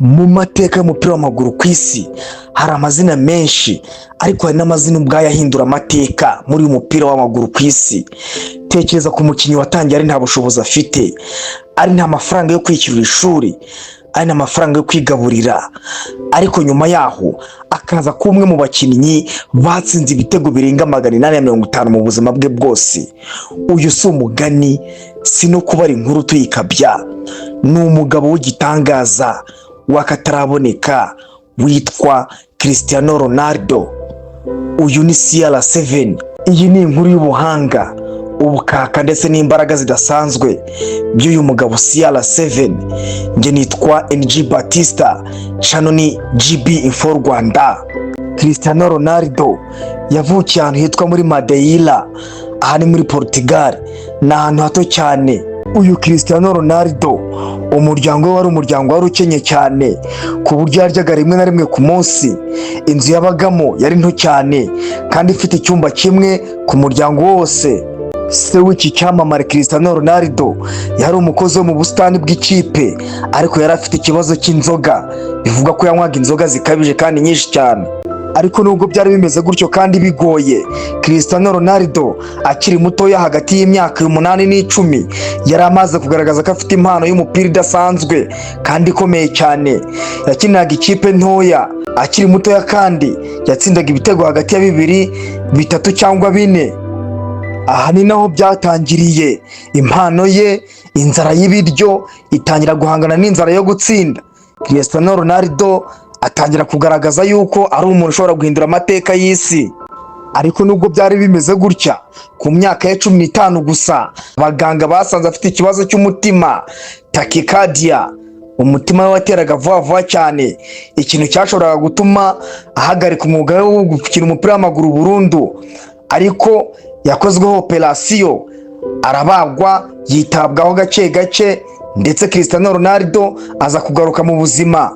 Mu mateka y'umupira w'amaguru ku isi hari amazina menshi, ariko hari n'amazina ubwayo ahindura amateka muri uyu mupira w'amaguru ku isi. Tekereza ku mukinnyi watangiye ari nta bushobozi afite, ari nta mafaranga yo kwishyurira ishuri, ari nta mafaranga yo kwigaburira, ariko nyuma yaho akaza kuba umwe mu bakinnyi batsinze ibitego birenga 850 mu buzima bwe bwose. Uyu si umugani, si no kubara inkuru tuyikabya, ni umugabo w'igitangaza w'akataraboneka witwa Cristiano Ronaldo. Uyu ni CR7. Iyi ni inkuru y'ubuhanga, ubukaka ndetse n'imbaraga zidasanzwe by'uyu mugabo CR7. Njye nitwa NG Batista, channel ni GB Info Rwanda. Cristiano Ronaldo yavukiye ahantu hitwa muri Madeira, aha ni muri Portugal, ni ahantu hato cyane. Uyu Cristiano Ronaldo, umuryango we wari umuryango wari ukennye cyane, ku buryo yaryaga rimwe na rimwe ku munsi. Inzu yabagamo yari nto cyane kandi ifite icyumba kimwe ku muryango wose. Se w'iki cyamamare Cristiano Ronaldo yari umukozi wo mu busitani bw'ikipe, ariko yari afite ikibazo cy'inzoga. Bivugwa ko yanywaga inzoga zikabije kandi nyinshi cyane. Ariko nubwo byari bimeze gutyo kandi bigoye, Cristiano Ronaldo akiri mutoya, hagati y'imyaka 8 n'10, yari amaze kugaragaza ko afite impano y'umupira idasanzwe kandi ikomeye cyane. Yakiniraga ikipe ntoya akiri mutoya kandi yatsindaga ibitego hagati ya bibiri, bitatu cyangwa bine. Aha ni naho byatangiriye impano ye. Inzara y'ibiryo itangira guhangana n'inzara yo gutsinda. Cristiano Ronaldo atangira kugaragaza yuko ari umuntu ushobora guhindura amateka y'isi. Ariko nubwo byari bimeze gutya, ku myaka ye 15 gusa, abaganga basanze afite ikibazo cy'umutima, tachycardia. Umutima we wateraga vuba vuba cyane, ikintu cyashoboraga gutuma ahagarika umwuga we wo gukina umupira w'amaguru burundu. Ariko yakozweho operasiyo, arabagwa, yitabwaho gake gake, ndetse Cristiano Ronaldo aza kugaruka mu buzima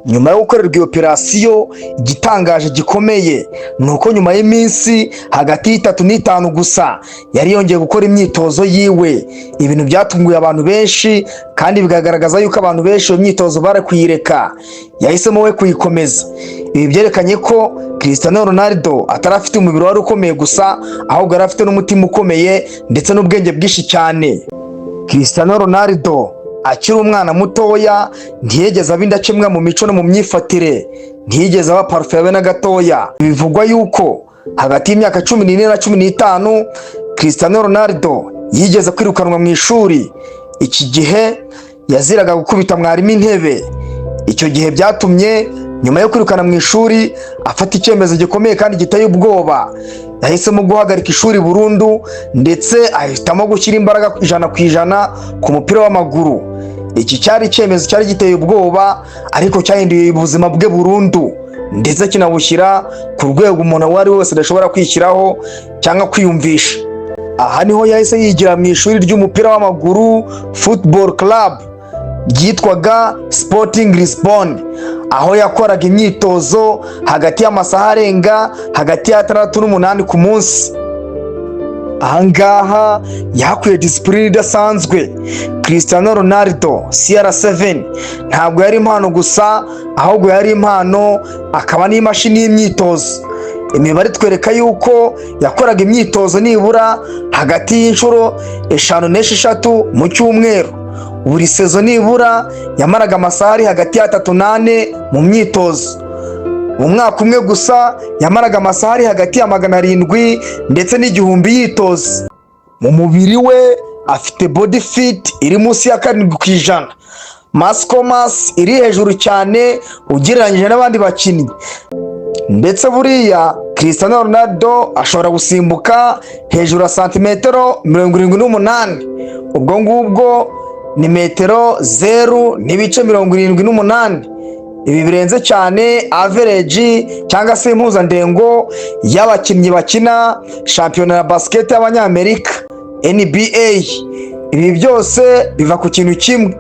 nyuma yo gukorerwa iyo operasiyo. Igitangaje gikomeye ni uko nyuma y'iminsi hagati y'3 n'5 gusa yari yongeye gukora imyitozo yiwe, ibintu byatunguye abantu benshi kandi bikagaragaza yuko abantu benshi iyo myitozo bari kuyireka, yahisemo we kuyikomeza. Ibi byerekanye ko Cristiano Ronaldo atari afite umubiri wari ukomeye gusa, ahubwo yari afite n'umutima ukomeye ndetse n'ubwenge bwinshi cyane. Cristiano Ronaldo akiri umwana mutoya ntiyigeze aba indakemwa mu mico no mu myifatire, ntiyigeze aba parfait habe na gatoya. Bivugwa yuko hagati y'imyaka 14 na 15 Cristiano Ronaldo yigeze kwirukanwa mu ishuri. Iki gihe yaziraga gukubita mwarimu intebe. Icyo gihe byatumye nyuma yo kwirukana mu ishuri afata icyemezo gikomeye kandi giteye ubwoba. Yahisemo guhagarika ishuri burundu, ndetse ahitamo gushyira imbaraga 100% ku mupira w'amaguru. Iki cyari icyemezo cyari giteye ubwoba, ariko cyahinduye ubuzima bwe burundu, ndetse kinabushyira ku rwego umuntu uwo ari we wese adashobora kwishyiraho cyangwa kwiyumvisha. Aha niho yahise yigira mu ishuri ry'umupira w'amaguru, football club ryitwaga Sporting Lisbon, aho yakoraga imyitozo hagati y'amasaha arenga hagati ya 6 n'8 ku munsi. Ahangaha yahakuye disipurine idasanzwe. Cristiano Ronaldo CR7 ntabwo yari impano gusa, ahubwo yari impano akaba n'imashini y'imyitozo. Imibare itwereka yuko yakoraga imyitozo nibura hagati y'inshuro 5 n'6 mu cyumweru. Buri saison nibura yamaraga amasaha ari hagati ya 3 n'4 mu myitozo. Mu mwaka umwe gusa yamaraga amasaha ari hagati ya 700 ndetse n'1000 yitoza. Mu mubiri we afite body fat iri munsi ya 7%, muscle mass iri hejuru cyane ugereranyije n'abandi bakinnyi. Ndetse buriya Cristiano Ronaldo ashobora gusimbuka hejuru ya santimetero 78. Ubwo ngubwo ni metero 0.78. Ibi birenze cyane average cyangwa se impuzandengo y'abakinnyi bakina shampiyona ya basiketi y'Abanyamerika, NBA. Ibi byose biva ku kintu kimwe,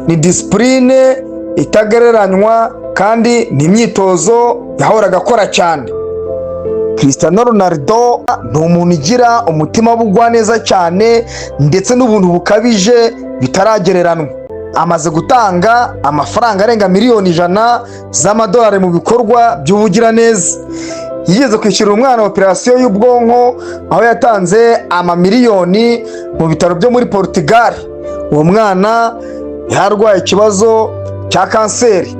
ni disipurine itagereranywa kandi ni imyitozo yahoraga akora cyane. Cristiano Ronaldo ni umuntu ugira umutima w'ubugwaneza cyane ndetse n'ubuntu bukabije bitaragereranwa. Amaze gutanga amafaranga arenga miliyoni 100 z'amadolari mu bikorwa by'ubugiraneza. Yigeze kwishyurira umwana operasiyo y'ubwonko, aho yatanze amamiliyoni mu bitaro byo muri Portugal. Uwo mwana yarwaye ikibazo cya kanseri.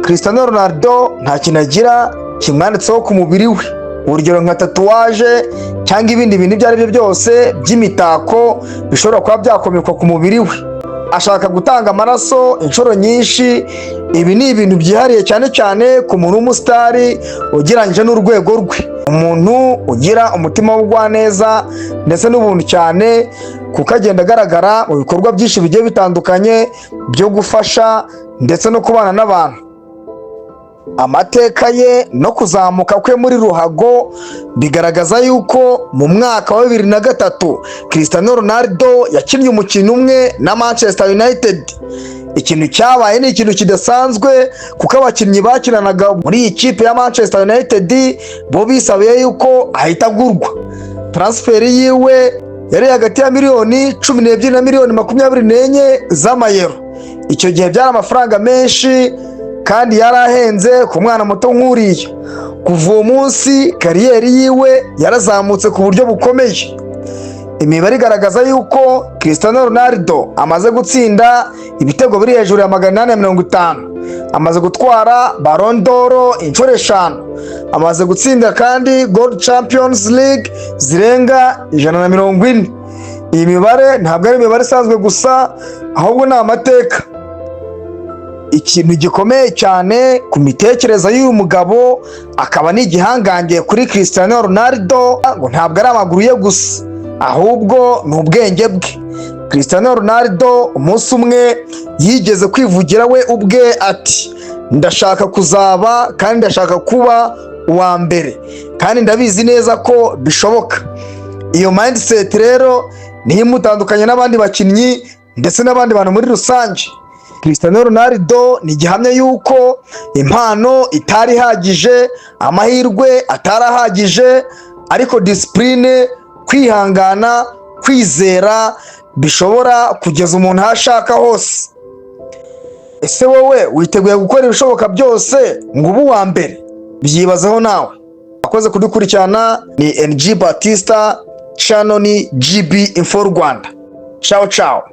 Cristiano Ronaldo nta kintu agira kimwanditseho ku mubiri we, urugero nka tatouage cyangwa ibindi bintu ibyo ari byo byose by'imitako bishobora kuba byakomekwa ku mubiri we. Ashaka gutanga amaraso inshuro nyinshi. Ibi ni ibintu byihariye cyane cyane ku muntu w'umusitari ugereranyije n'urwego rwe, umuntu ugira umutima w'ubugwaneza ndetse n'ubuntu cyane, kuko agenda agaragara mu bikorwa byinshi bigiye bitandukanye byo gufasha ndetse no kubana n'abantu. Amateka ye no kuzamuka kwe muri ruhago bigaragaza yuko mu mwaka wa 2003 Cristiano Ronaldo yakinnye umukino umwe na Manchester United. Ikintu cyabaye ni ikintu kidasanzwe, kuko abakinnyi bakinanaga muri iyi kipe ya Manchester United bo bisabiye yuko ahita agurwa. Transfer yiwe yari hagati ya miliyoni 12 na miliyoni 24 z'amayero. Icyo gihe byari amafaranga menshi kandi yari ahenze ku mwana muto nk'uriya. Kuva uwo munsi career yiwe yarazamutse ku buryo bukomeye. Imibare igaragaza yuko Cristiano Ronaldo amaze gutsinda ibitego biri hejuru ya 850, amaze gutwara Ballon d'Or inshuro eshanu, amaze gutsinda kandi Gold Champions League zirenga 140. Iyi mibare ntabwo ari imibare isanzwe gusa, ahubwo ni amateka. Ikintu gikomeye cyane ku mitekerereze y'uyu mugabo, akaba n'igihangange kuri Cristiano Ronaldo, ngo ntabwo ari amaguru ye gusa, ahubwo ni ubwenge bwe. Cristiano Ronaldo umunsi umwe yigeze kwivugira we ubwe ati: "Ndashaka kuzaba kandi ndashaka kuba uwa mbere, kandi ndabizi neza ko bishoboka." Iyo mindset rero niyo imutandukanya n'abandi bakinnyi ndetse n'abandi bantu muri rusange. Cristiano Ronaldo ni gihamya yuko impano itari ihagije, amahirwe atari ahagije, ariko discipline, kwihangana, kwizera bishobora kugeza umuntu aho ashaka hose. Ese wowe witeguye gukora ibishoboka byose ngo ube uwa mbere? Byibazeho nawe. Akoze kudukurikirana ni NG Batista, channel ni GB Info Rwanda. Ciao ciao.